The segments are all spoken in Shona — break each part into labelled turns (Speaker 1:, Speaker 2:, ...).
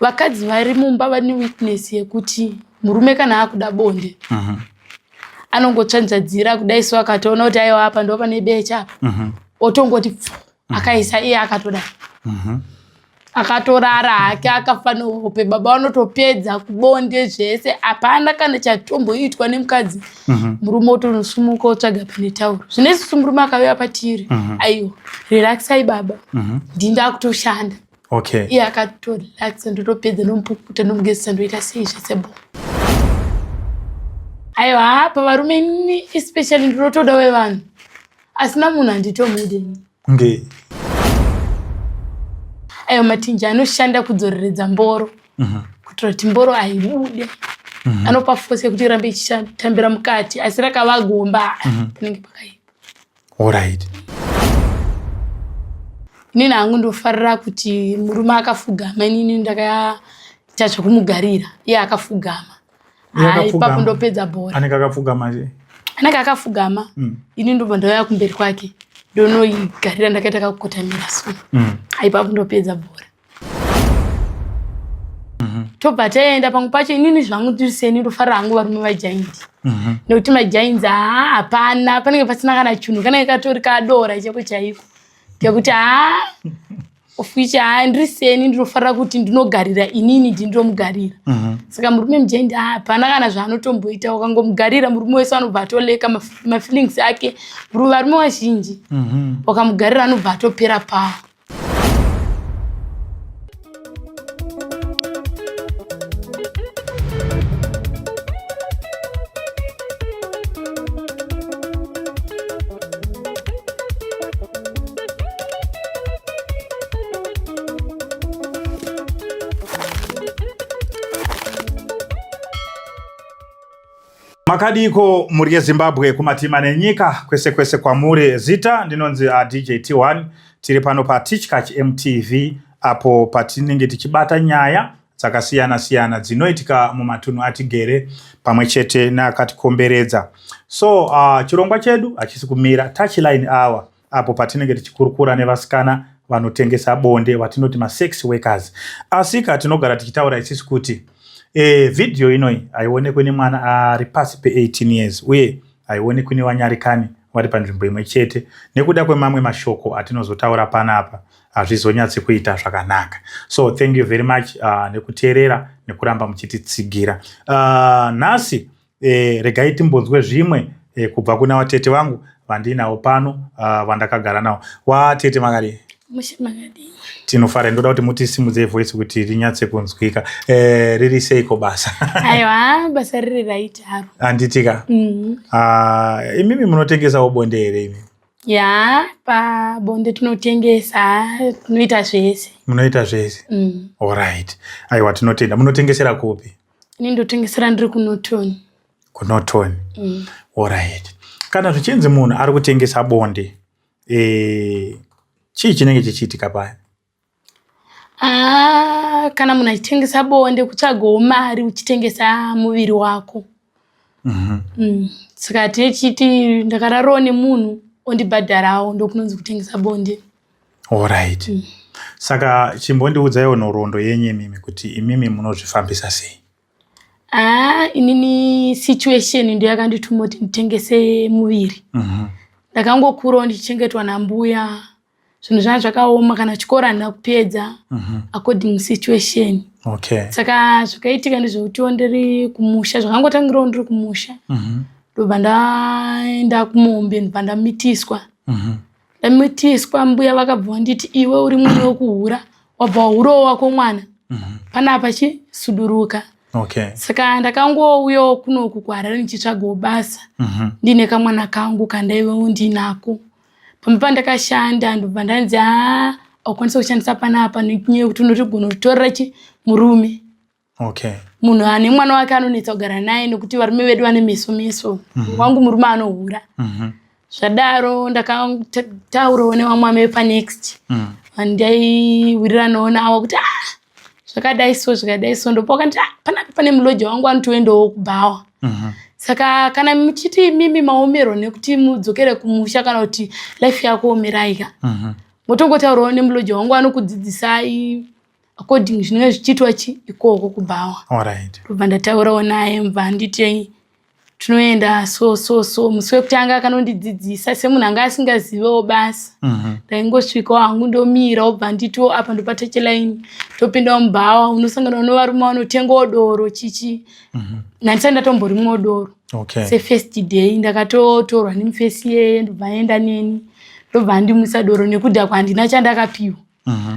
Speaker 1: Vakadzi vari mumba vane weakness yekuti murume kana akuda bonde anongotsvanzvadzira kudai so akatoona kuti aiwa apa ndo pane beche apa otongoti pfu akaisa iye akatodai akatorara hake akafa nehope. Baba vanotopedza kubonde zvese, hapana kana chatomboitwa nemukadzi. Murume otonosumuka otsvaga pane tauro. Zvino isusu murume akauya patiri, aiwa, relaxai baba, ndini ndakutoshanda. Iye akatorelaxa, ndotopedza, ndomupukuta, ndomugezesa, ndoita sei zvese bo. Aiwa, pavarume ini especially ndinotoda wevanhu asina munhu handitomudi.
Speaker 2: Nge
Speaker 1: Aiwa, matinji anoshanda kudzoreredza mboro kuitira kuti mboro haibude. Anopa force yekuti irambe ichitambira mukati, asi rakavagomba panenge pakaipa.
Speaker 2: Alright.
Speaker 1: Inini hangu ndofarira kuti murume akafugama, inini ndakaita zvekumugarira iye akafugama.
Speaker 2: Iye
Speaker 1: Hai,
Speaker 2: akapfugama.
Speaker 1: ipapo ndopedza bhora.
Speaker 2: Anenge akapfugama che?
Speaker 1: Anenge akafugama. Ini ndobva ndauya kumberi kwake, ndonoigarira ndakaita kakukotamira so. Ipapo ndopedza bhora. Tobva taenda. Pamwe pacho inini zvangu ndiri seni ndofarira hangu varume vagiant, nekuti magiants haa hapana panenge pasina kana chunhu, kanenge katori kadora chaiko chaiko kekuti haa of which haa ndiri seni ndinofarira kuti ndinogarira inini ndindomugarira. Saka murume mugiant haa hapana kana zvaanotomboita. Ukangomugarira murume wese anobva atoleka mafeelings ake. Varume vazhinji ukamugarira anobva atopera pawo.
Speaker 2: Makadiko mhuri yeZimbabwe kumatima nenyika kwese kwese kwamuri. Zita ndinonzi DJ T1. Tiri pano paTichkach MTV apo patinenge tichibata nyaya dzakasiyana siyana dzinoitika mumatunhu atigere pamwe chete neakatikomberedza. So chirongwa chedu hachisi kumira, Touchline Hour, apo patinenge tichikurukura nevasikana vanotengesa bonde vatinoti masex workers. Asika tinogara tichitaura isisi kuti vhidhiyo inoyi haionekwe nemwana ari pasi pe18 years uye haionekwi nevanyarikani vari panzvimbo imwe chete nekuda kwemamwe mashoko atinozotaura panapa hazvizonyatsi kuita zvakanaka. So thank you very much nekuteerera nekuramba muchititsigira. Nhasi regai timbonzwe zvimwe kubva kuna vatete vangu vandinawo pano, vandakagara navo. Watete, makadii?
Speaker 1: Mushe, makadii?
Speaker 2: Tinofara. Ndoda kuti mutisimudzei voice kuti rinyatse kunzwika. Riri seiko basa?
Speaker 1: Aiwa, basa riri right haro.
Speaker 2: Handitika?
Speaker 1: Mm.
Speaker 2: Imimi munotengesawo bonde here imi?
Speaker 1: Ya, pabonde tinotengesa, tinoita zvese.
Speaker 2: Munoita zvese?
Speaker 1: Mm.
Speaker 2: Alright, aiwa, tinotenda. Munotengesera kupi?
Speaker 1: Ini ndotengesera ndiri kuNorton.
Speaker 2: KuNorton?
Speaker 1: Mm.
Speaker 2: Alright. Kana zvichinzi munhu ari kutengesa bonde, chii chinenge chichiitika paya?
Speaker 1: Ah, kana munhu achitengesa bonde kutsvagawo mari uchitengesa muviri wako. Saka tichiti ndakararawo nemunhu ondibhadharawo, ndokunonzi kutengesa bonde.
Speaker 2: Alright. Saka chimbondiudzaiwo nhoroondo yenyu imimi kuti imimi munozvifambisa sei?
Speaker 1: Ah, inini situation ndo yakandituma kuti nditengese muviri. Ndakangokurawo ndichichengetwa nambuya, zvinhu zvanga zvakaoma, kana chikoro handina kupedza according situation. Saka zvakaitika ndezvekutiwo ndiri kumusha, zvakangotangirawo ndiri kumusha, ndobva ndaenda kumombe, ndobva ndamitiswa. Ndamitiswa, mbuya vakabva vanditi, "Iwe uri mwana wekuhura, wabva wahurawo wako mwana panapa, chisuduruka." Saka ndakangouyawo kunoku kuHarare ndichitsvagawo basa ndine kamwana kangu kandaivewo ndinako. Pamba pandakashanda, ndobva ndanzi, "Haa, aukwanisa kushandisa panapa nenyaya yekuti unotigona kutitorera chi murume." Munhu ane mwana wake anonetsa kugara naye nekuti varume vedu vane meso meso. Wangu murume anohura. Zvadaro ndakataurawo nevamwe amai panext vandaiwiriranawo navo kuti, "Ah, zvakadai so, zvakadai so." Ndopa vakanditi, "Ah, panapa pane muloja wangu anotoendawo kubhawa. Saka kana muchiti imimi maomerwa nekuti mudzokere kumusha kana kuti life yako omeraika, motongotaurawo nemuloja wangu, anokudzidzisai." According zvinenge zvichiitwa chi ikoko kubhawa.
Speaker 2: Alright.
Speaker 1: Ndobva ndataurawo naye, mubva anditi tinoenda so so so. Musi wekutanga akanondidzidzisa semunhu anga asingazivewo basa. Ndaingosvikawo hangu ndomira, obva nditiwo apa ndopatache line, topindawo mubhawa, unosangana nevarume vanotengawo doro chichi. Nandisati ndatomborimwawo doro. Sefirst day ndakatotorwa nemufesi iyeye, ndobva aenda neni, ndobva andimwisa doro. Nekudhakwa handina chandakapiwa.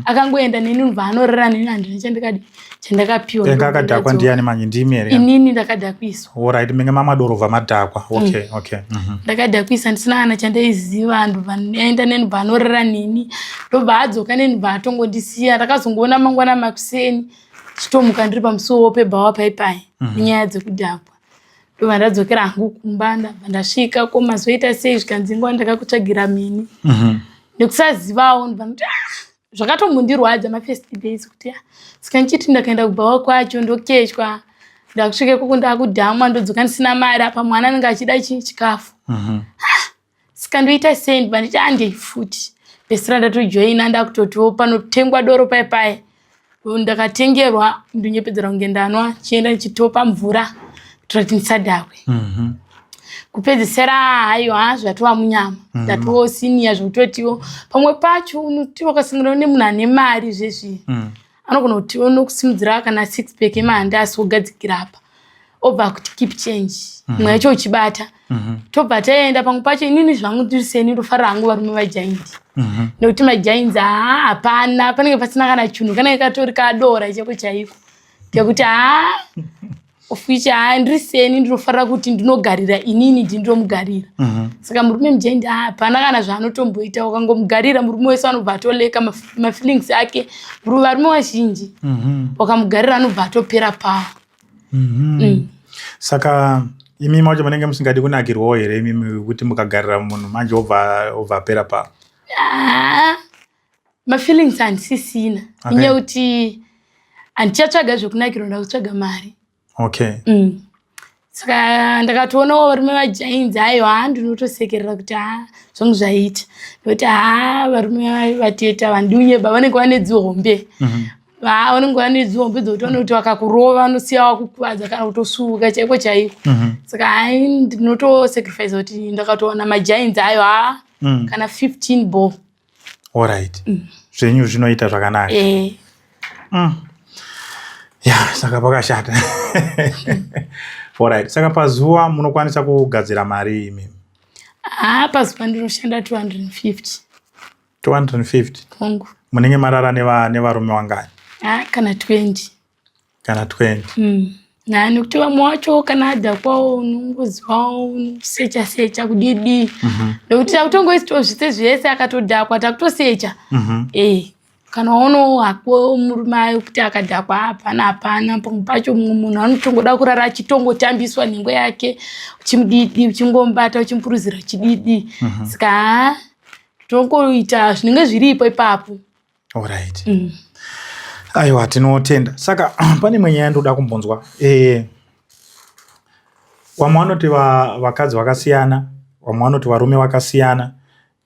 Speaker 1: Akangoenda neni, ndobva anorara neni, handina chandakadi chandakapiwa.
Speaker 2: Enga akadhakwa ndiani manje? Ndimi here?
Speaker 1: Inini ndakadhakwiswa.
Speaker 2: Alright, minge mamwa doro bva madhakwa. Okay.
Speaker 1: Ndakadhakwisa ndisina kana chandaiziva. Ndobva aenda neni, ndobva anorara neni, ndobva adzoka neni, ndobva atongondisiya. Ndakazongoona mangwana makuseni chitomuka ndiri pamusuwo pebhawa paipai nenyaya dzekudhakwa. Ndobva ndadzokera hangu kumba, ndabva ndasvika ko mazoita sei? Zvikanzi nguva ndakakutsvagira mini. Nekusazivawo ndobva ndati, ah, zvakatombondirwadza mafirst days kuti ah, saka ndichiti ndakaenda kubhawa kwacho ndokechwa, ndakusvika ikoko ndakudhamwa, ndodzoka ndisina mari, apa mwana anenge achida chikafu. Saka ndoita sei? Ndibva nditi andei futi. Pesira ndatojoina, ndakutotiwo panotengwa doro pai pai, ndakatengerwa, ndonyepedzera kunge ndanwa, chienda ndichitopa mvura kuitira kuti ndisadhakwe. Kupedzisira haiwa, zvatova munyama, ndatosiniya zvekutotiwo pamwe pacho unoti wakasangana nemunhu ane mari zvezvi, anogona kuti unokusimudzira kana six pack yemahandasi, wogadzikira apa, obva kuti keep change, mwe yacho uchibata. Tobva taenda. Pamwe pacho inini zvangu ndiri seni, ndofarira hangu varume vagiant, nekuti magiants haa, hapana panenge pasina kana chinhu, kanenge katori kadora chaiko chaiko kekuti haa, of which haa, ndiri seni ndinofarira kuti ndinogarira inini, ndindomugarira. Saka murume mugiant haa, hapana kana zvaanotomboita. Ukangomugarira, murume wese anobva atoleka mafeelings ake. Varume vazhinji wakamugarira anobva atopera power.
Speaker 2: Saka imi macho munenge musingadi kunakirwawo here imimi, kuti mukagarira munhu manje obva apera pa?
Speaker 1: Ah, mafeelings handisisina. Inyaya yekuti handichatsvaga zvekunakirwa, ndakutsvaga mari. Saka ndakatoonawo varume vagiants, aiwa, ndinotosekerera kuti ha, zvangu zvaita, nekuti ha, varume vateta vandiunyeba vanenge vane dzihombe. Ha, vanenge vane dzihombe dzokuti vanoti vakakurova vanosiya vakukuvadza kana kutosuka chaiko chaiko. Saka hai, ndinotosacrifice kuti ndakatoona magiants ayo, ha, kana 15 ball.
Speaker 2: Alright, zvenyu zvinoita zvakanaka.
Speaker 1: Eh.
Speaker 2: Ya, saka pakashata. Alright, saka pazuva munokwanisa kugadzira mari imi?
Speaker 1: Ha, pazuva ndinoshanda 250.
Speaker 2: 250?
Speaker 1: Hongu.
Speaker 2: Munenge marara nevarume wangani?
Speaker 1: Ha, kana 20.
Speaker 2: Kana 20?
Speaker 1: Na nekuti vamwe wacho kana adhakwawo unongozivawo unosecha secha kudidi, nekuti takutongoisitawo zvese zvese, akatodhakwa takutosecha. Eh, kana waonawo hako murume ayo kuti akadhakwa, hapana hapana. Pamwe pacho mumwe munhu anotongoda kurara achitongotambiswa nhengo yake, uchimudidi, uchingomubata, uchimupuruzira, uchididi. Saka ha, tongoita zvinenge zviripo ipapo.
Speaker 2: Alright. Aiwa, tinotenda. Saka pane imwe nyaya ndoda kumbonzwa. Vamwe vanoti vakadzi vakasiyana, vamwe vanoti varume vakasiyana.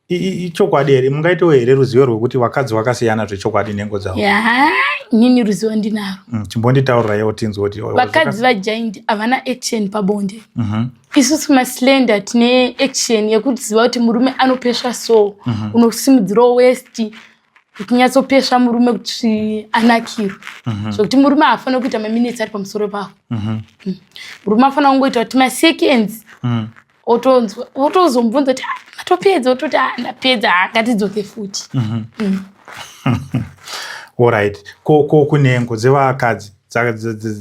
Speaker 2: Ichokwadi here? Mungaitewo here ruzivo rwekuti vakadzi vakasiyana zvechokwadi nhengo dzavo?
Speaker 1: Ya, inini ruzivo ndinaro.
Speaker 2: Chimbonditaurirawo tinzwe kuti
Speaker 1: Vakadzi vagiant havana action pabonde. Isusu maslender tine action yekuziva kuti murume anopesva, so unosimudzirawo waist uchinyatsopesva murume kuti anakirwe, zvokuti murume haafaniri kuita maminutes ari pamusoro pako. Murume afanira kungoita kuti maseconds, otonzwa, otozomubvunza kuti, "Ah, matopedza?" Ototi, "Ah, ndapedza." "Ah, ngatidzoke futi."
Speaker 2: Alright, ko kunhengo dzevakadzi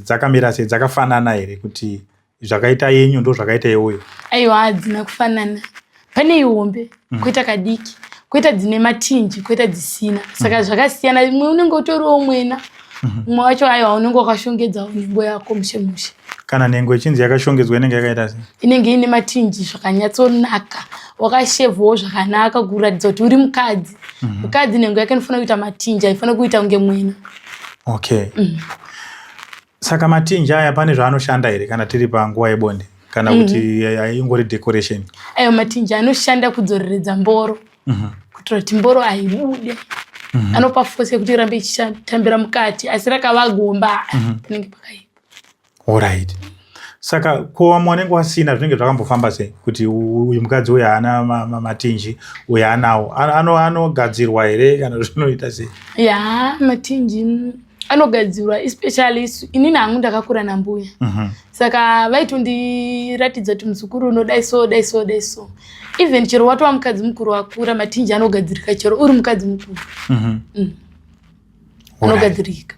Speaker 2: dzakamira sei? Dzakafanana here, kuti zvakaita yenyu ndo zvakaita iwoyo?
Speaker 1: Aiwa, hadzina kufanana. Pane ihombe, kwoita kadiki, kwoita dzine matinji, kwoita dzisina. Saka zvakasiyana. Imwe unenge utoriwo mwena, mumwe wacho aiwa, unenge wakashongedzawo nhengo yako mushe mushe.
Speaker 2: Kana nhengo ichinzi yakashongedzwa, inenge yakaita sei?
Speaker 1: Inenge ine matinji zvakanyatsonaka, wakashevhawo zvakanaka kuratidza kuti uri mukadzi. Mukadzi nhengo yake inofanira kuita matinji, haifanira kuita kunge mwena.
Speaker 2: Okay, saka matinji aya pane zvaanoshanda here kana tiri panguva yebonde, kana kuti ingori decoration?
Speaker 1: Aiwa, matinji anoshanda kudzoreredza mboro, kuitira kuti mboro haibude. Anopa force yekuti irambe ichitambira mukati, asi rakava gomba, panenge pakaipa.
Speaker 2: Alright, saka ko vamwe vanenge vasina, zvinenge zvakambofamba sei kuti uyu mukadzi uyu haana matinji, uyu anawo? Anogadzirwa here kana zvinoita sei?
Speaker 1: Ya, matinji anogadzirwa, especially inini hangu ndakakura nambuya, saka vaitondiratidza kuti muzukuru unodai so, dai so, dai so. Even chero watova mukadzi mukuru wakura, matinji anogadzirika chero uri mukadzi mukuru. Anogadzirika.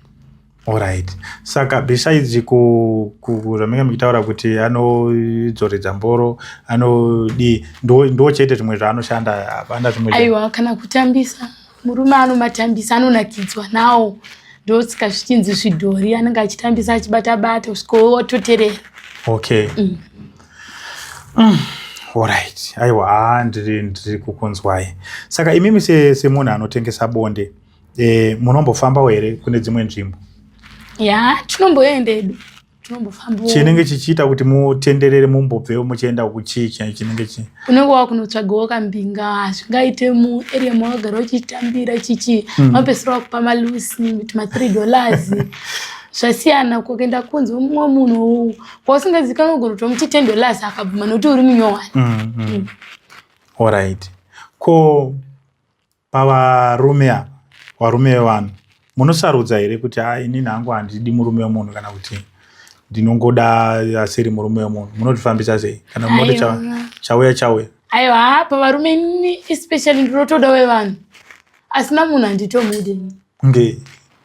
Speaker 2: Alright, saka besides ku zvamunenge muchitaura kuti anodzoredza mboro, anodii, ndo chete zvimwe zvaanoshanda? Hapana zvimwe?
Speaker 1: Aiwa, kana kutambisa, murume anomatambisa, anonakidzwa nawo. Ndosika zvichinzi zvidhori. Anenge achitambisa, achibata bata kusvika watoterera.
Speaker 2: Okay. Alright, aiwa, haa, ndiri kukunzwai. Saka imimi semunhu anotengesa bonde, munombofambawo here kune dzimwe nzvimbo?
Speaker 1: Ya, tinomboenda edu, tinombofambawo.
Speaker 2: Chinenge chichiita kuti mutenderere, mumbobvewo muchienda kuchii chinenge chi
Speaker 1: Unenge wakunotsvagawo kambinga. Hazvingaite muarea mawagara uchitambira chichi, mapesera wakupa malusi kuti ma$3. Zvasiyana kuenda kunze, mumwe munhu kwausingazikanwa ugona kutomuti $10, akabvuma nokuti uri munyowani.
Speaker 2: Alright, ko pavarume apa, varume vevanhu, munosarudza here kuti ha, inini hangu handidi murume wemunhu, kana kuti ndinongoda asiri murume wemunhu? Munozvifambisa sei, kana munoti
Speaker 1: Aiwa.
Speaker 2: chauya chauya?
Speaker 1: Aiwa, pavarume inini especially ndinotoda wevanhu. Asina munhu handitomudi.
Speaker 2: Nge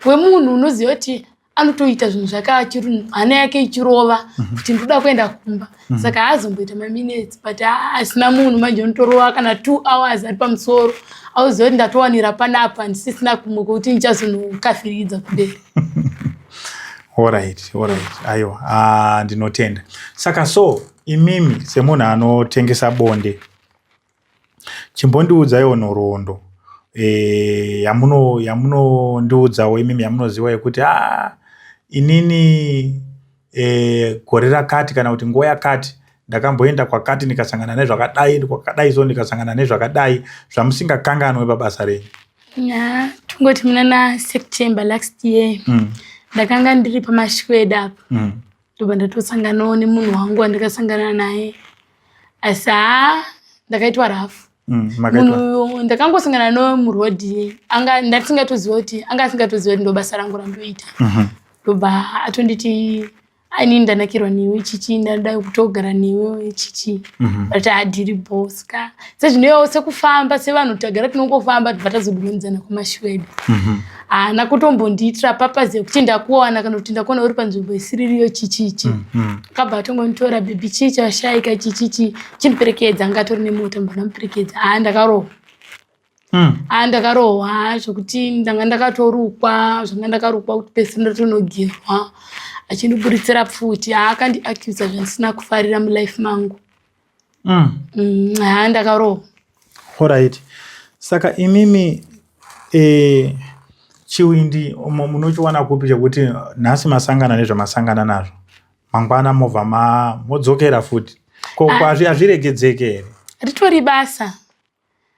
Speaker 1: Wemunhu unoziva kuti anotoita zvinhu zvake achiri hana yake ichirova kuti ndoda kuenda kumba, saka haazomboita maminutes. But asina munhu manje unotorova kana 2 hours ari pamusoro, auziva kuti ndatowanira panapa, handisisina kumwe kwekuti ndichazonokafiridza kumberi.
Speaker 2: Alright, aiwa, ah, ndinotenda. Saka so imimi semunhu anotengesa bonde, chimbondiudzaiwo nhoroondo yamunondiudzawo imimi yamunoziva yekuti a inini gore rakati kana kuti nguva yakati ndakamboenda kwakati, ndikasangana nezvakadai, kwakadai so ndikasangana nezvakadai, zvamusingakanganwe pabasa renyu.
Speaker 1: Ya, tongoti muna naSeptember last year, ndakanga ndiri pamashweda apa, ndobva ndatosanganawo nemunhu wangu wandakasangana naye, asi haa, ndakaitwa rafu.
Speaker 2: Makaitwa?
Speaker 1: Munhu ndakangosangana naye murodhi, anga ndasingatoziva kuti anga asingatoziva kuti ndo basa rangu randoita. Ndobva atonditi, "Aini, ndanakirwa newe chichi, ndada kutogara newe chichi." But hadhiri boska sezvinoiwawo sekufamba sevanhu tagara tinongofamba, tibva tazodumanidzana kumashweda. Haana kutombondiitira papazi yekuti ndakuwana kana kuti ndakuona uri panzvimbo isiririyo chichichi. Akabva atongonditora, "Baby, chii chashaika chichichi, chimuperekedza." Anga atori nemota, mbva ndamuperekedza. Haa, ndakarohwa. Haa, ndakarohwa zvokuti ndanga ndakatorukwa, zvanga ndakarukwa kuti pese ndatonogerwa, achindiburitsira pfuti. Haa, akandiaccusa zvandisina kufarira mulife mangu. Haa, ndakarohwa.
Speaker 2: Alright, saka imimi chiwindi munochiwana kupi chekuti nhasi masangana nezvamasangana nazvo, mangwana mobva modzokera futi? Ko
Speaker 1: Ah.
Speaker 2: Hazviregedzeke here?
Speaker 1: Ritori basa,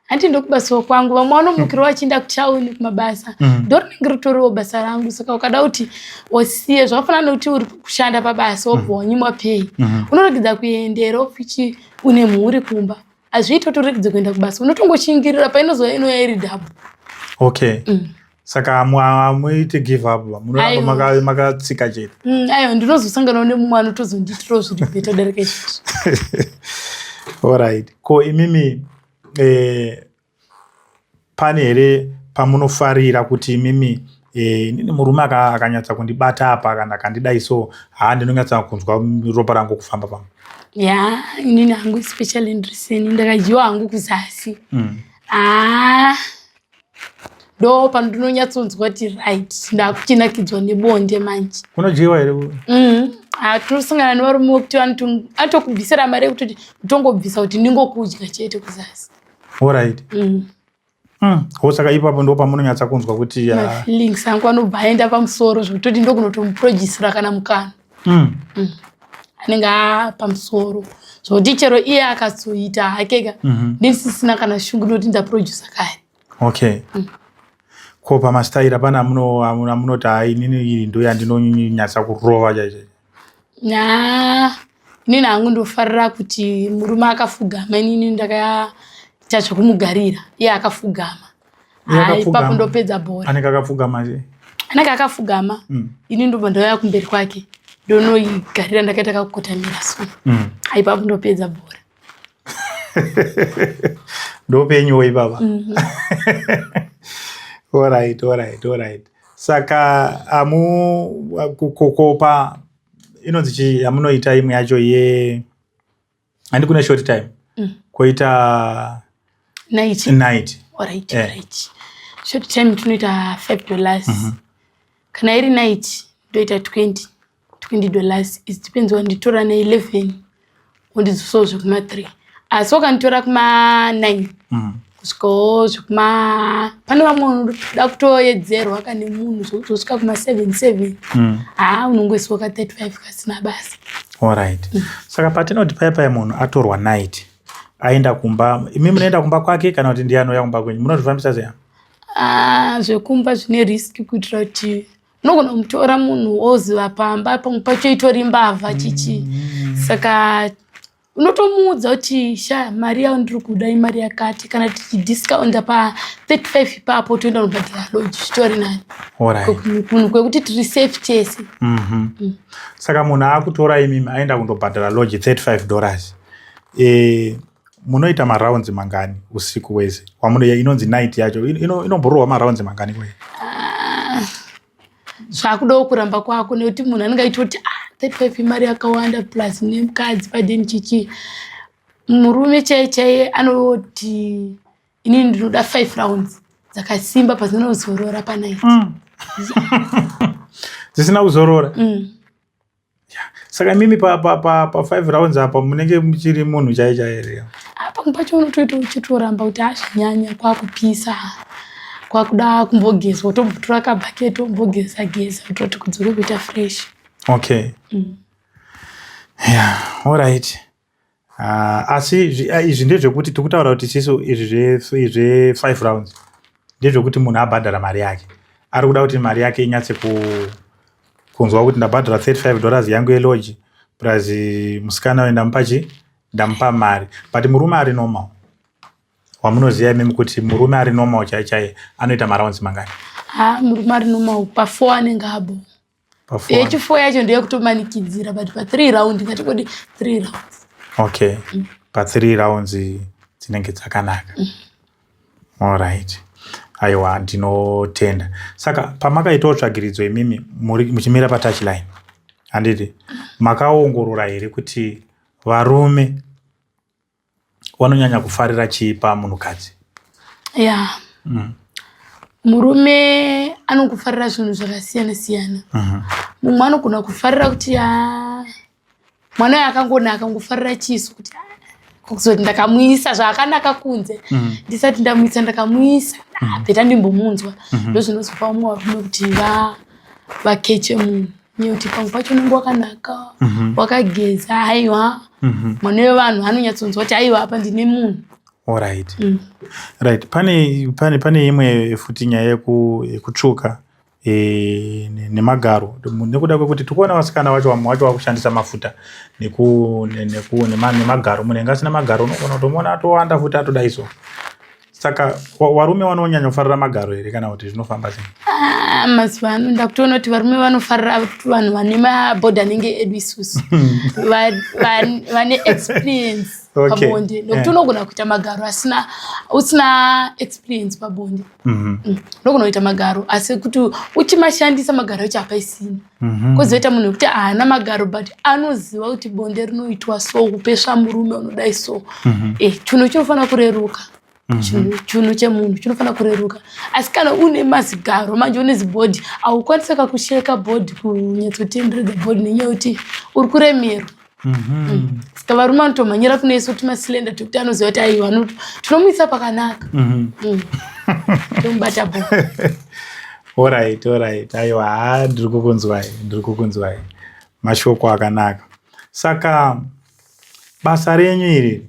Speaker 1: hanti? Ndokubasawo kwangu. Vamwe vanomukirawo vachienda kutauni kumabasa. Ndo rinenge ritoriwo basa rangu. Saka ukada kuti wasiye, zvakafanana nekuti uri kushanda pabasa, wobva wanyimwa pay, unoregedza kuendera ufichi une mhuri kumba? Hazviiti kuti uregedze kuenda kubasa. Unotongoshingirira, painozouya inouya iri double.
Speaker 2: Okay. Saka hamuiti give up, munoramba
Speaker 1: Aiwa.
Speaker 2: makatsika chete?
Speaker 1: Aiwa, ndinozosanganawo nemumwe anotozondiitirawo zviri better darika izvozvo.
Speaker 2: Alright, ko imimi pane here pamunofarira kuti imimi, inini murume akanyatsa kundibata apa kana akandidai so, haa, ndinonyatsa kunzwa ropa rangu kufamba pamwe?
Speaker 1: Ya, inini hangu especially ndriseni ndakadyiwa hangu kuzasi. Haa, ndo pandinonyatsonzwa kuti right, ndakuchinakidzwa nebonde manje.
Speaker 2: Kunodyiwa here?
Speaker 1: Ah, tinosangana nevarume vekuti anotokubvisira mari yekutoti kutongobvisa kuti ndingokudya chete kuzasi.
Speaker 2: Alright. Ho, saka ipapo ndo pamunonyatsa kunzwa kuti ya
Speaker 1: Mafeelings angu anobva aenda pamusoro zvekutoti ndokunotomuprojisira kana mukana. Anenge apamusoro zvokuti chero iye akazoita hakeka, ndisisina kana shungu nekuti ndaprojusa kare.
Speaker 2: Okay. Ko pamastaira pane amunoti hai, inini iri ndo yandinonyatsa kurova chaicho?
Speaker 1: Nya, inini hangu ndofarira kuti murume akafugama, inini ndakaita zvekumugarira iye akafugama.
Speaker 2: Iye
Speaker 1: Hai,
Speaker 2: akapfugama.
Speaker 1: ipapo ndopedza bhora.
Speaker 2: Anenge akapfugama che?
Speaker 1: Anenge akafugama. Ini ndobva ndauya kumberi kwake, ndonoigarira ndakaita kakukotamira so. Ipapo ndopedza bhora.
Speaker 2: Ndopenyuwo ipapa. Alright. Saka amu kukopa inonzi chii yamunoita imwe yacho ye, handi kune short time, koita
Speaker 1: night?
Speaker 2: Night.
Speaker 1: Alright.
Speaker 2: Eh.
Speaker 1: Right, short time tinoita $5. Kana iri night ndoita 20 $20. It depends, wanditora ne11 wondidzosawo zvekuma3, asi wakanditora kuma9 kusvikawo zvekuma, pane vamwe unoda kutoedzerwa kane munhu zvekuti wosvika kuma7 7. Haa, unongoisiwa ka35 kasina basa.
Speaker 2: Alright, saka patinoti paya paya munhu atorwa night, aenda kumba, imi munoenda kumba kwake kana kuti ndiye anouya kumba kwenyu? Munozvifambisa sei?
Speaker 1: Ah, zvekumba zvine risk, kuitira kuti unogona kumutora munhu oziva pamba, pamwe pacho itori mbavha chichi. Saka unotomuudza kuti, "Sha, mari yandiri kuda imari yakati." Kana tichidiscounta pa35 ipapo, toenda kunobhadhara lodge, zvitori nani. Kunhu kwekuti tiri safe tese.
Speaker 2: Saka munhu akutora imimi aenda kundobhadhara lodge $35, munoita marounds mangani usiku wese inonzi night yacho inomborohwa marounds mangani kwe?
Speaker 1: Ah, zvakudawo kuramba kwako, nekuti munhu anenge aitoti, "Ah, 35 imari yakawanda, plus nemukadzi padeni chichi." Murume chaiye chaiye anoti, "Inini ndinoda 5 rounds dzakasimba pasina kuzorora panight."
Speaker 2: Dzisina kuzorora. Saka imimi pa 5 rounds apa munenge muchiri munhu chai chai here?
Speaker 1: Ah, pamwe pacho unotoita uchitoramba kuti azvinyanya, kwakupisa, kwakuda kumbogezwa, utombotora kabhaketi wombogeza geza kutoti kudzoke kuita fresh.
Speaker 2: Okay. Yeah, alright. Asi izvi ndezvekuti tikutaura kuti isisu izvi zve5 rounds ndezvekuti munhu abhadhara mari yake, ari kuda kuti mari yake inyatse kunzwa kuti ndabhadhara $35 yangu yelodge, plus musikana uyu ndamupa chi, ndamupa mari. But murume ari normal wamunoziva imimi kuti murume ari normal chai chai anoita marounds mangani?
Speaker 1: Ha, murume ari normal pa4 anenge abo.
Speaker 2: Pa4?
Speaker 1: Yechi4 yacho ndeyekumanikidzira, but pa3 round, ngatingoti 3 rounds.
Speaker 2: Okay, pa3 rounds dzinenge dzakanaka. Alright, aiwa, ndinotenda. Saka pamakaitawo tsvagiridzo imimi muchimira patouchline, handiti makaongorora here kuti varume vanonyanya kufarira chii pamunhukadzi?
Speaker 1: Ya. Murume anokufarira zvinhu zvakasiyana siyana. Mumwe anogona kufarira kuti a mwana uyu akangonaka, ngofarira chiso, kuti "Ah, kuzoti ndakamuisa zvaakanaka kunze, ndisati ndamuisa ndakamuisa. Ah, better ndimbomunzwa." Ndo zvinozopa vamwe varume kuti vakeche munhu, nekuti pamwe pacho unenge wakanaka, wakageza, aiwa, mwana wevanhu anonyatsonzwa kuti, "Aiwa, apa ndine munhu."
Speaker 2: Alright. Right, pane imwe futi nyaya yekutsvuka nemagaro, nekuda kwekuti tikuona vasikana vacho, vamwe vacho vakushandisa mafuta nemagaro. Munhu anga asina magaro unogona kutomuona atowanda futi, atodai so. Saka varume vanonyanya kufarira magaro here kana kuti zvinofamba sei?
Speaker 1: Ah, mazuva ano ndakutoona kuti varume vanofarira vanhu vane mabhodhi anenge edu isusu, vane experience pabonde, nekuti unogona kuita magaro asina, usina experience pabonde. Unogona kuita magaro, asi kuti uchimashandisa magaro acho hapaisina. Kwozoita munhu wekuti haana magaro but anoziva kuti bonde rinoitwa so, kupesva murume unodai so. Chinhu chinofanira kureruka. Chinhu chemunhu chinofanira kureruka, asi kana une mazigaro manje, une zibhodhi, haukwanisi kakusheka bhodhi, kunyatsotenderedza bhodhi, nenyaya yekuti uri kuremerwa. Saka varume vanotomhanyira kune isu timaslender tekuti anoziva kuti aiwa, tinomuisa pakanaka. Tomubata bho.
Speaker 2: Alright, aiwa, ha, ndiri kukunzwai, ndiri kukunzwai, mashoko akanaka. Saka basa renyu iri,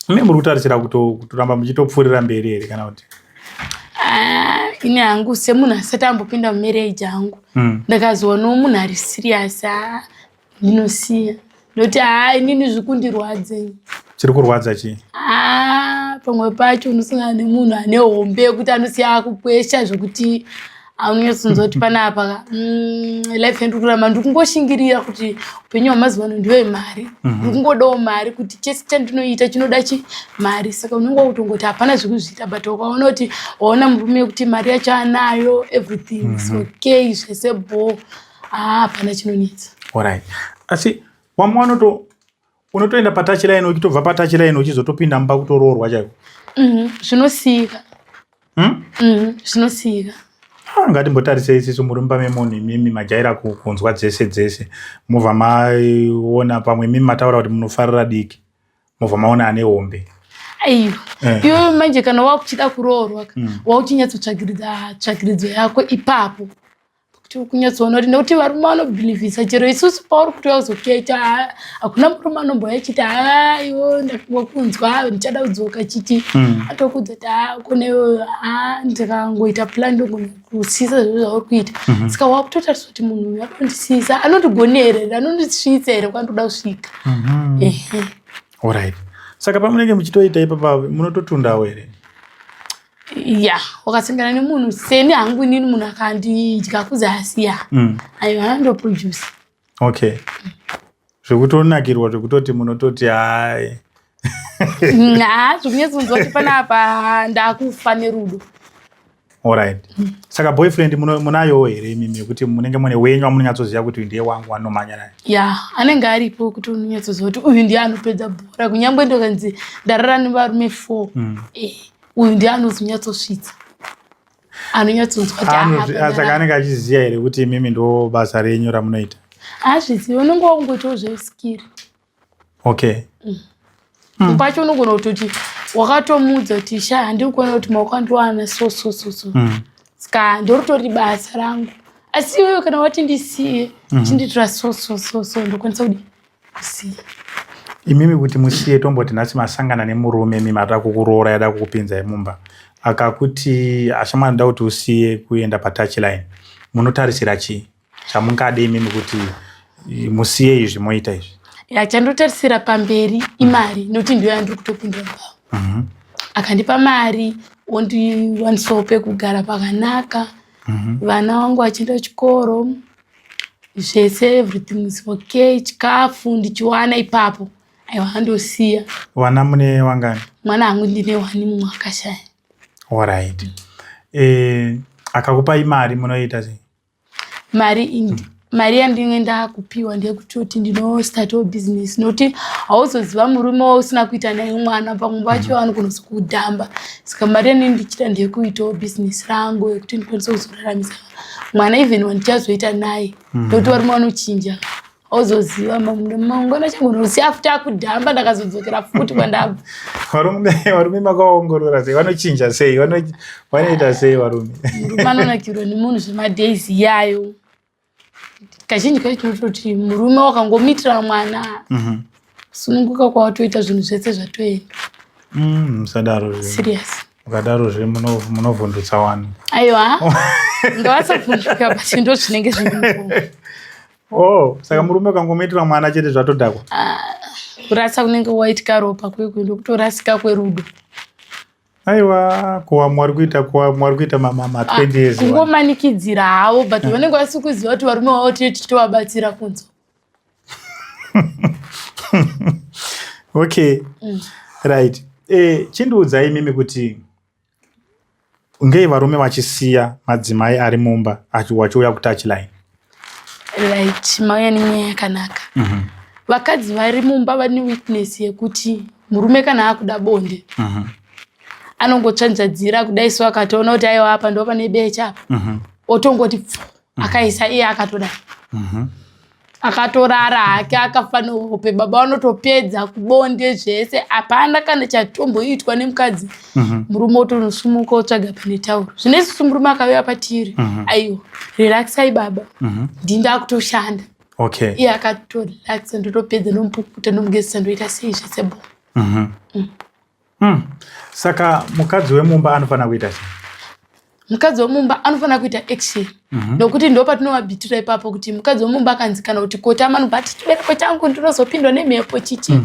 Speaker 2: imi muri kutarisira kutoramba muchitopfuurira mberi here kana kuti?
Speaker 1: Ah, ini hangu semunhu asati ambopinda mumarriage hangu ndakazoonawo munhu ari serious, ah, ndinosiya ndokuti haa, inini zvikundirwadza.
Speaker 2: Chiri kurwadza chii?
Speaker 1: Ah, pamwe pacho unosangana nemunhu ane hombe yekuti anosiya akukwesha zvekuti aunonyatsonzwa kuti panapa life yandiri kurarama, ndiri kungoshingirira kuti upenyu hwamazuva ano ndewemari. Ndiri kungodawo mari kuti chese chandinoita chinoda chi mari. Saka unenge wakutongoti hapana zvekuzviita, but ukaona kuti waona murume wekuti mari yacho anayo, everything is okay, zvese bho, haa, hapana chinonetsa.
Speaker 2: Alright, asi wamwe wanoto unotoenda patouchline, uchitobva patouchline uchizotopinda mumba kutoroorwa chaiko?
Speaker 1: Zvinosiyika. Zvinosiyika.
Speaker 2: Ah, ngatimbotarisei isisu muri mumba memunhu, imimi majaira kunzwa dzese dzese, mobva maona pamwe imimi mataura kuti munofarira diki, mobva maona ane hombe.
Speaker 1: Aiwa. Iwe manje kana wakuchida kuroorwa, wauchinyatsotsvakiridza tsvakiridzo yako ipapo kuti kunyatsoona kuti, nekuti varume vanobhilivhisa chero isusu pauri kuti wazoketa, hakuna murume anombouya achiti, "Ha, iwo ndakunzwa, ndichada kudzoka," chiti atokudza kuti, "Ha, kune ha, ndikangoita plan ndogona kusisa zviro zvauri kuita." Saka wakutotarisa kuti munhu uyu anondisisa, anondigonera here, anondisvitsa here kwandoda kusvika. Ehe.
Speaker 2: Alright, saka pamunenge muchitoita ipapa munototundawo here?
Speaker 1: Ya, wakasangana nemunhu seni hangu inini, munhu akandidya kuzasi, ya, aiwa, andoproduce.
Speaker 2: Okay, zvekutonakirwa, zvekutoti munototi hai?
Speaker 1: Ha, zvokunyatsonzwa kuti panapa ndakufa nerudo.
Speaker 2: Alright, saka boyfriend munayowo here imimi, yekuti munenge mune wenyu wamunonyatsoziva kuti uyu ndiye wangu wanomhanya naye?
Speaker 1: Ya, anenge aripo kuti unonyatsoziva kuti uyu ndiye anopedza bhora, kunyangwe ndokanzi ndarara nevarume four, uyu ndiye anozonyatsosvitsa, anonyatsonzwa kuti
Speaker 2: Ah, saka anenge achiziva here kuti imimi ndo basa renyu ramunoita?
Speaker 1: Hazvizivi, unenge wakungoitawo zveskill. Pacho unogona kutoti wakatomuudza kuti, "Sha, handiri kuona kuti maoko andiwana so so so so." Saka ndoritori basa rangu, asi iwewe kana wati ndisiye, chinditora so so so so, ndokwanisa kudi kusiya.
Speaker 2: Imimi kuti musiye, tomboti nhasi masangana nemurume, imimi ada kukuroora, yada kukupinzai mumba, akakuti, "Ashamwari, ndoda kuti usiye kuenda patouchline," munotarisira chii chamungade imimi kuti musiye izvi moita izvi?
Speaker 1: Ya, chandotarisira pamberi imari, nokuti ndiyo yandiri kutopindira mumba. Akandipa mari, ondiwanisawo pekugara pakanaka, vana vangu vachienda chikoro, zvese, everything is okay, chikafu ndichiwana ipapo, aiwa, andosiya.
Speaker 2: Vana mune wangani?
Speaker 1: Mwana hangu ndine one, mumwe akashaya.
Speaker 2: Alright, akakupai mari munoita sei?
Speaker 1: Mari mari yandinge ndakupiwa ndeyekutoti ndinostartawo business, nokuti hauzoziva murume wausina kuita naye mwana, pamwe pacho anogona kuzokudhamba. Saka mari yandinenge ndichiita ndeyekuitawo business rangu, yekuti ndikwanise kuzoraramisa mwana even wandichazoita naye, nokuti varume vanochinja, hauzoziva mangwana chagona kusiya futi akudhamba, ndakazodzokera futi kwandabva.
Speaker 2: Varume makaongorora sei? Vanochinja sei? Vanoita sei varume?
Speaker 1: Murume anonakirwa nemunhu zvemadays iyayo. Kazhinji kacho tinototi murume wakangomitira mwana, kusununguka kwawatoita, zvinhu zvese zvatoenda.
Speaker 2: Musadaro zve.
Speaker 1: Serious.
Speaker 2: Mukadarozve munovhundutsa vanhu.
Speaker 1: Aiwa, ngavasavhunduka, but ndo zvinenge zviripo.
Speaker 2: Oh, saka murume ukangomuitira mwana chete zvatodhakwa?
Speaker 1: Kurasa kunenge waitika ropa kwekwe, ndokutorasika kwerudo.
Speaker 2: Aiwa, kuwa mwari kuita, kuwa mwari kuita ma 20 years.
Speaker 1: Kungomanikidzira havo, but vanenge vasi kuziva kuti varume vavo tee tichitovabatsira kunzo.
Speaker 2: Okay, right, chindiudzai imimi kuti ngei varume vachisiya madzimai ari mumba wachiuya kutouchline?
Speaker 1: Right, mauya nenyaya yakanaka. Vakadzi vari mumba vane weakness yekuti murume kana akuda bonde, anongotsvanzvadzira kudai so, akatoona kuti aiwa, apa ndo pane beche apa, otongoti pfu, akaisa iye akatodai, akatorara hake, akafa nehope. Baba vanotopedza kubonde zvese, hapana kana chatomboitwa nemukadzi. Murume otonosumuka otsvaga pane tauro. Zvino isusu murume akauya patiri, aiwa, relaxai baba, ndinda akutoshanda. Iye akatorelaxa, ndotopedza, ndomupukuta, ndomugezesa, ndoita sei, zvese bo.
Speaker 2: Saka mukadzi wemumba anofanira kuita sei?
Speaker 1: Mukadzi wemumba anofanira kuita action, nokuti ndo patinovabhitira ipapo kuti mukadzi wemumba akanzi kana kuti kotama, anobva ati, "Chibereko changu, ndinozopindwa nemhepo," chichi.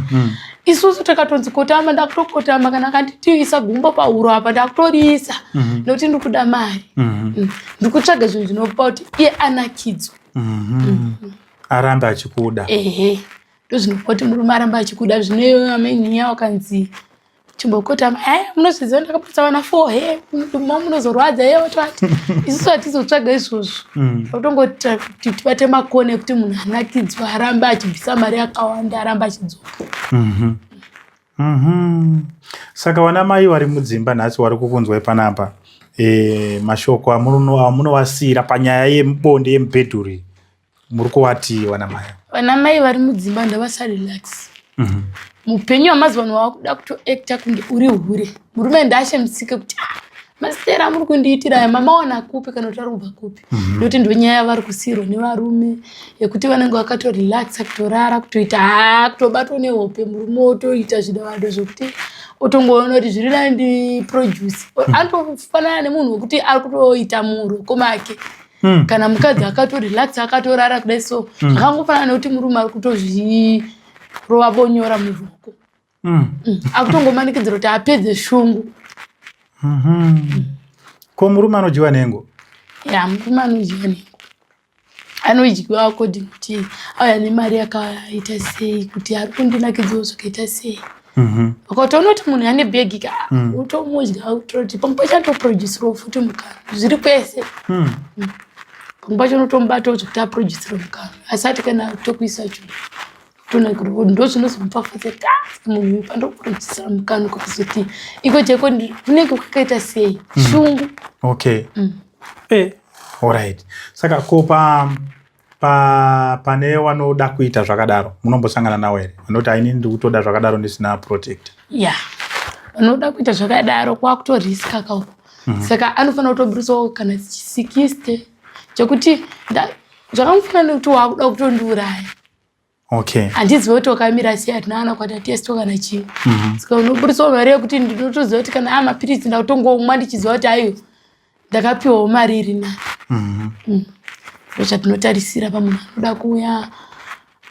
Speaker 1: Isusu takatonzi kotama, ndakutokotama. Kana akanditi isa gumbo pahuro apa, ndakutoriisa, nokuti ndikuda mari. Ndikutsvaga zvinhu zvinopa kuti iye anakidzwe.
Speaker 2: Arambe achikuda.
Speaker 1: Ehe, ndozvinopa kuti murume arambe achikuda. Zvino ameniya wakanzi chimbokotama, e munozviziva, ndakabudisa vana four, he ma munozorwadza, he watwati. Isusu hatizotsvaga izvozvo. Totongoti kuti tibate makona ekuti munhu anakidzwe, arambe achibvisa mari yakawanda, arambe achidzoka.
Speaker 2: Saka vana mai vari mudzimba nhasi vari kukunzwai panapa, mashoko amunovasiyira panyaya yemubonde, yemubhedhuri, muri kuvati vana mai?
Speaker 1: Vana mai vari mudzimba ndavasarelax. Mupenyu wamazuva ano wakuda kutoacta kunge uri hure. Murume ndaashemisike kuti, "Ah, masitera amuri kundiitira aya mamawana kupi?" Kana kuti ari kubva kupi? Nokuti ndonyaya yavari kusiyirwa nevarume, yekuti vanenge vakatorelaxa, kutorara, kutoita haa, kutobatwa nehope, murume otoita zvidavado zvokuti otongoona kuti zviri nani ndiproduce. Anotofanana nemunhu wekuti ari kutoita muroko make. Kana mukadzi akatorelaxa, akatorara kudai, so zvakangofanana nekuti murume ari kutozvirova bonyora muroko. Akutongomanikidzira kuti apedze shungu.
Speaker 2: Ko murume anodyiwa nhengo?
Speaker 1: Ya, murume anodyiwa nhengo. Anodyiwa according kuti auya nemari yakaita sei, kuti ari kundinakidzawo zvakaita sei. Ukatoona kuti munhu ane bhegi ka, utomudya, kutoti pamwe pacho anotoproducirawo futi mukanwa, zviri kwese. Pamwe pacho unotomubatawo zvekuti aproducire mukanwa, asati kana tokuisa chinhu tonakirwa. Ndo zvinozomupafadza kuti, "Ah, munhu uyu pandokuproducira mukanwa," kuzoti iko chaiko kunenge kwakaita sei, shungu.
Speaker 2: Okay. Alright. Saka ko pa pa pane wanoda kuita zvakadaro, munombosangana nawo here, vanoti, "Aini ndiri kutoda zvakadaro ndisina protect"?
Speaker 1: Ya, vanoda kuita zvakadaro kwakutoriska kauko. Saka anofanira kutoburisawo kana 60 chekuti zvakamufanana nekuti wakuda kutondiuraya. Handizivi kuti wakamira sei, hatina kana kwatatestwa kana chii. Saka unoburisawo mari yekuti ndinotoziva kuti kana amapiritsi ndakutongomwa ndichiziva kuti aiwa, ndakapiwawo mari iri nani. Ndozvatinotarisira pamunhu anoda kuuya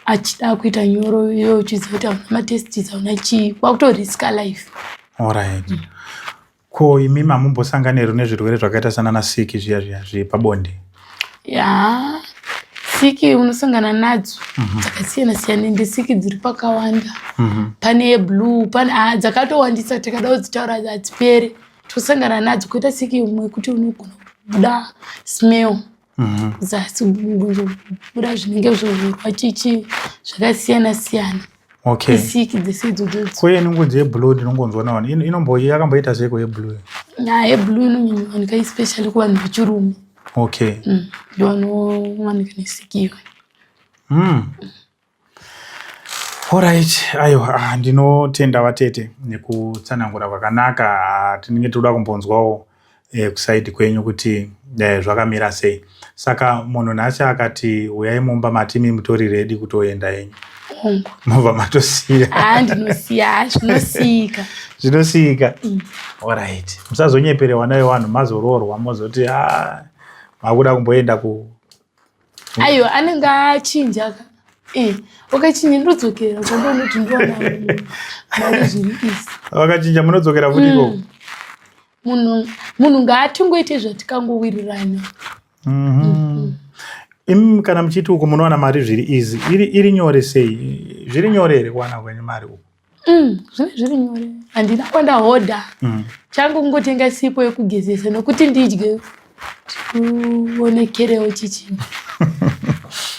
Speaker 1: achida kuita nyoro, iwe uchiziva kuti hauna matestis, hauna chii, kwakutoriska life.
Speaker 2: Alright. Ko imimi hamumbosangani here nezvirwere zvakaita sanana siki zviya zviya zvepabonde?
Speaker 1: Ya, siki unosangana nadzo dzakasiyana siyana, ende siki dziri pakawanda. Pane yeblue, pane dzakatowandisa, tikada kudzitaura hadziperi. Tosangana nadzo. Koita siki imwe yekuti unogona kubuda smell zasi, kubuda zvinenge zvohurwa, chichi, zvakasiyana siyana. Isiki dzese idzodzo.
Speaker 2: Ko inongonzi yeblue ndinongonzwa navanhu, inombo yakamboita seiko yeblue?
Speaker 1: Nyaya yeblue inonyanyowanika especially kuvanhu vechirume. Ndovanowanika nesiki iyo.
Speaker 2: Alright, aiwa, ndinotenda vatete nekutsanangura kwakanaka. Tinenge toda kumbonzwawo kuside kwenyu kuti zvakamira sei. Saka munhu nhasi akati, "Uyai mumba," matimi mutori ready kutoenda yenyu?
Speaker 1: Hongu.
Speaker 2: Mobva matosiya?
Speaker 1: Haa, ndinosiya, zvinosiyika.
Speaker 2: Zvinosiyika. Alright, musazonyeperewa nayo vanhu, mazoroorwa mozoti, "Ah, makuda kumboenda ku
Speaker 1: Aiwa, anenge achinja ka. Wakachinja, ndodzokera kwandonoti ndiwana mari zviri easy.
Speaker 2: Vakachinja, munodzokera futi ikoko?
Speaker 1: Munhu ngaatingoite zvatikangowirirana.
Speaker 2: Imi kana muchiti uko munowana mari zviri easy, iri nyore sei? Zviri nyore here kuwana kwenyu mari uko?
Speaker 1: Zvine zviri nyore, handina kwandahodha. Changu kungotenga sipo yekugezesa nokuti ndidye, tikuonekerewo chichii.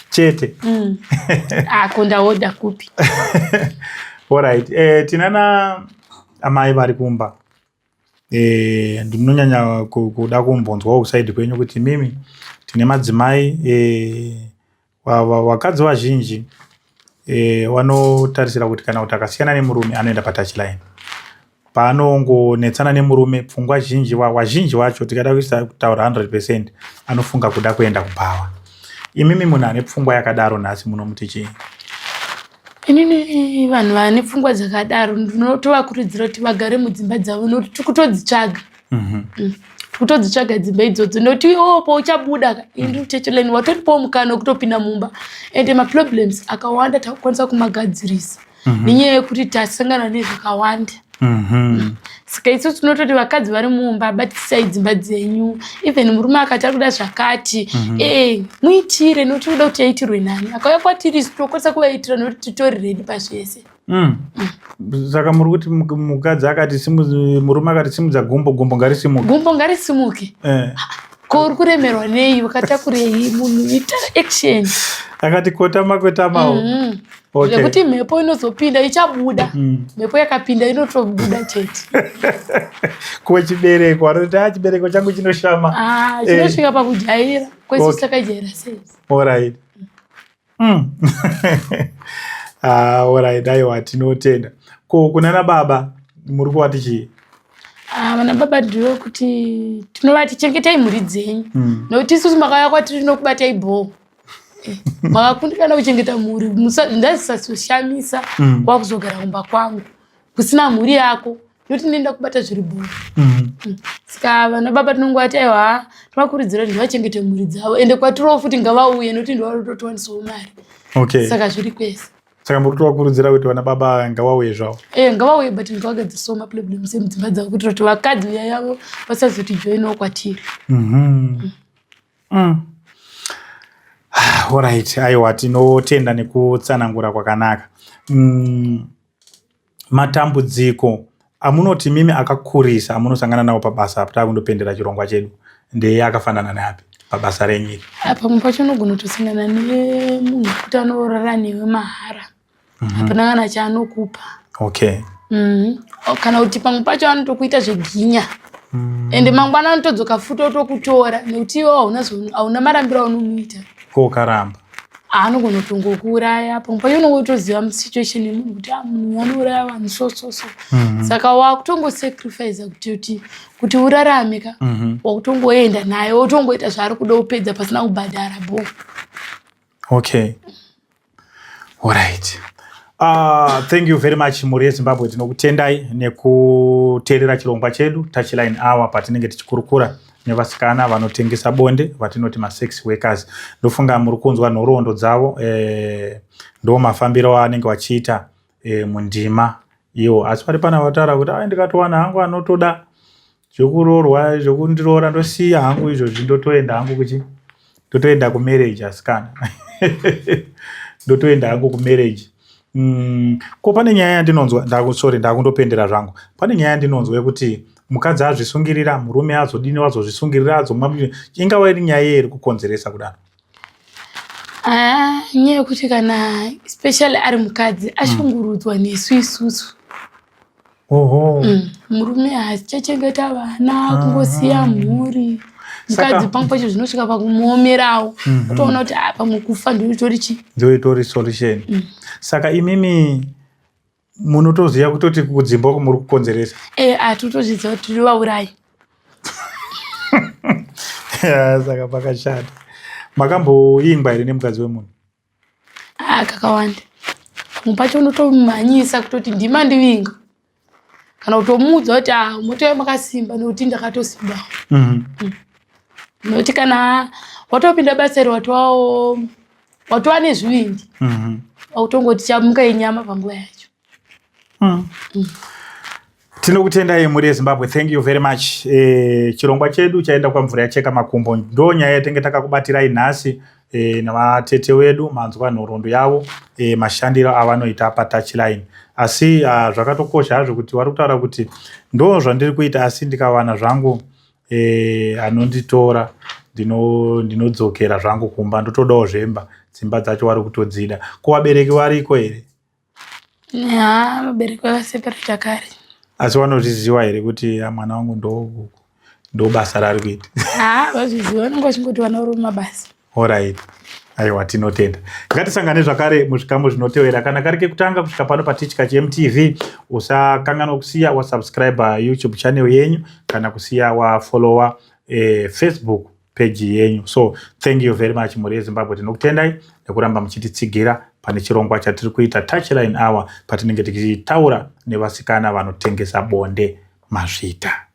Speaker 2: Chete.
Speaker 1: Ako ndahodha kupi?
Speaker 2: Alright, tinana amai vari kumba. Ndinonyanya kuda kumbonzwawo kuside kwenyu kuti mimi tine madzimai, vakadzi vazhinji vanotarisira kuti kana kuti akasiyana nemurume anoenda patouchline. Paanongonetsana nemurume, pfungwa zhinji, wazhinji wacho, tikada kuisa kutaura 100%, anofunga kuda kuenda kubhawa. Imimi munhu ane pfungwa yakadaro nhasi munomuti chii?
Speaker 1: Inini vanhu vane pfungwa dzakadaro ndinotovakurudzira kuti vagare mudzimba dzavo, nokuti tiri kutodzitsvaga. Tikutodzitsvaga dzimba idzodzo nokuti iwowo pauchabuda ka ini ndiri kuchecheleni watoripawo mukana wekutopinda mumba ende maproblems akawanda takukwanisa kumagadzirisa nenyaya yekuti tasangana nezvakawanda. Saka isu tinototi vakadzi vari mumba, batisai dzimba dzenyu. Even murume akati ari kuda zvakati, ee muitire, nokuti kuda kuti aitirwe nani? Akauya kwatiri, isu tinokwanisa kuvaitira nokuti titori ready pazvese.
Speaker 2: Saka muri kuti mukadzi akati murume akati simudza gumbo, gumbo ngarisimuke?
Speaker 1: Gumbo ngarisimuke. Ko uri kuremerwa nei? Wakatakurei? Munhu ita action.
Speaker 2: Akati kotama, kotamawo.
Speaker 1: Zvekuti mhepo inozopinda ichabuda. Mhepo yakapinda inotobuda chete.
Speaker 2: Kuwe chibereko, anoti a chibereko changu chinoshama.
Speaker 1: Ah, chinosvika pakujaira kwese. Takajaira sei?
Speaker 2: Alright. Ah, alright, aiwa, tinotenda. Ko kunana baba muri kuvati chii?
Speaker 1: Ah, vana baba ndivo kuti tinovati chengetai mhuri dzenyu nokuti isusu makauya kwatiri nokubatai bhoo. Makakundikana kuchengeta mhuri, ndazisazoshamisa wakuzogara kumba kwangu kusina mhuri yako nokuti ndinoenda kubata zviri bhoo. Saka vana baba tinongovati aiwa, tinovakurudzira kuti ngavachengete mhuri dzavo, ende kwatiriwo futi ngavauye nokuti ndivarototiwanisawo mari. Saka zviri kwese.
Speaker 2: Saka muri kutovakurudzira kuti vana baba ngavauye zvavo?
Speaker 1: Eh, ngavauye, but ngavagadzirisawo maproblems emudzimba dzavo kuitira kuti vakadzi uya yavo vasazotijoinawo kwatiri.
Speaker 2: Alright, aiwa, tinotenda nekutsanangura kwakanaka. Matambudziko amunoti mimi akakurisa amunosangana nawo pabasa apo, taakundopendera chirongwa chedu, ndeye akafanana neapi pabasa renyu iri?
Speaker 1: Ah, pamwe pacho unogona kutosangana nemunhu wekuti anorara newe mahara, hapana kana chaanokupa. Kana kuti pamwe pacho anotokuita zveginya, ende mangwana anotodzoka futi otokutora nekuti iwe hauna marambiro aunomuita.
Speaker 2: Ko ukaramba?
Speaker 1: Anogona kutongokuuraya. Pamwe pacho unonge utoziva musituation yemunhu kuti ah, munhu uyu anouraya vanhu, so so so. Saka wakutongosacrifice kuti urarame ka. Wakutongoenda naye, wotongoita zvaari kuda, upedza pasina kubhadhara bo.
Speaker 2: Okay, alright. Thank you very much, mhuri yeZimbabwe. Tinokutendai nekuteerera chirongwa chedu Touchline Hour, patinenge tichikurukura nevasikana vanotengesa bonde, vatinoti masex workers. Ndofunga muri kunzwa nhoroondo dzavo, ndo mafambiro aanenge vachiita mundima iwo. Asi vari pana vataura kuti ai, ndikatowana hangu anotoda zvekuroorwa, zvekundiroora, ndosiya hangu izvozvi, ndotoenda hangu kuchi ndotoenda kumarriage. Asikana, ndotoenda hangu kumarriage. Ko pane nyaya yandinonzwa, sorry, ndakundopendera zvangu, pane nyaya yandinonzwa yekuti mukadzi azvisungirira, murume azodini, wazozvisungirira, azomwa. Ingava iri nyaya iri kukonzeresa kudaro?
Speaker 1: Ah, nyaya yekuti kana especially ari mukadzi ashungurudzwa nesu isusu. Murume haachachengeta vana, kungosiya mhuri. Mukadzi pamwe pacho zvinosvika pakumuomerawo, otoona kuti ah, pamwe kufa ndoitori chi
Speaker 2: Ndoitori solution. Saka imimi munotoziva kutoti kudzimba uku muri kukonzeresa?
Speaker 1: E, hatotozviziva kuti tiri vaurayi.
Speaker 2: Ya, saka pakashata. Makamboingwa here nemukadzi wemunhu?
Speaker 1: Ah, kakawanda. Pamwe pacho unotomhanyisa kutoti ndima ndivinga, kana kutomuudza kuti ah, motouya makasimba nekuti ndakatosimbawo. Nokuti kana watopinda basa iri, watovawo, watova nezvivindi, wakutongoti chamuka inyama panguva yacho.
Speaker 2: Tinokutendai, mhuri yeZimbabwe. Thank you very much. Chirongwa chedu chaenda kwamvura yacheka makumbo. Ndo nyaya yatenge takakubatirai nhasi navatete wedu. Manzwa nhoroondo yavo, mashandiro avanoita patouchline. Asi zvakatokosha hazvo kuti vari kutaura kuti ndo zvandiri kuita, asi ndikawana zvangu anonditora, ndinodzokera zvangu kumba, ndotodawo zvemba. Dzimba dzacho vari kutodzida. Ko vabereki variko here?
Speaker 1: Ha, vabereki vakaseparata kare.
Speaker 2: Asi vanozviziva here kuti ah, mwana wangu ndo basa raari kuita?
Speaker 1: Ha, vazviziva, vanenge vachingoti vana vari mumabasa.
Speaker 2: Alright, aiwa, tinotenda. Ngatisangane zvakare muzvikamu zvinotevera. Kana kari kekutanga kusvika pano paTichkach MTV, usakanganwa kusiya wasubscribe YouTube channel yenyu kana kusiya wafollowa Facebook page yenyu. So thank you very much, mhuri yeZimbabwe. Tinokutendai nekuramba muchititsigira pane chirongwa chatiri kuita Touchline Hour, patinenge tichitaura nevasikana vanotengesa bonde. Mazvita.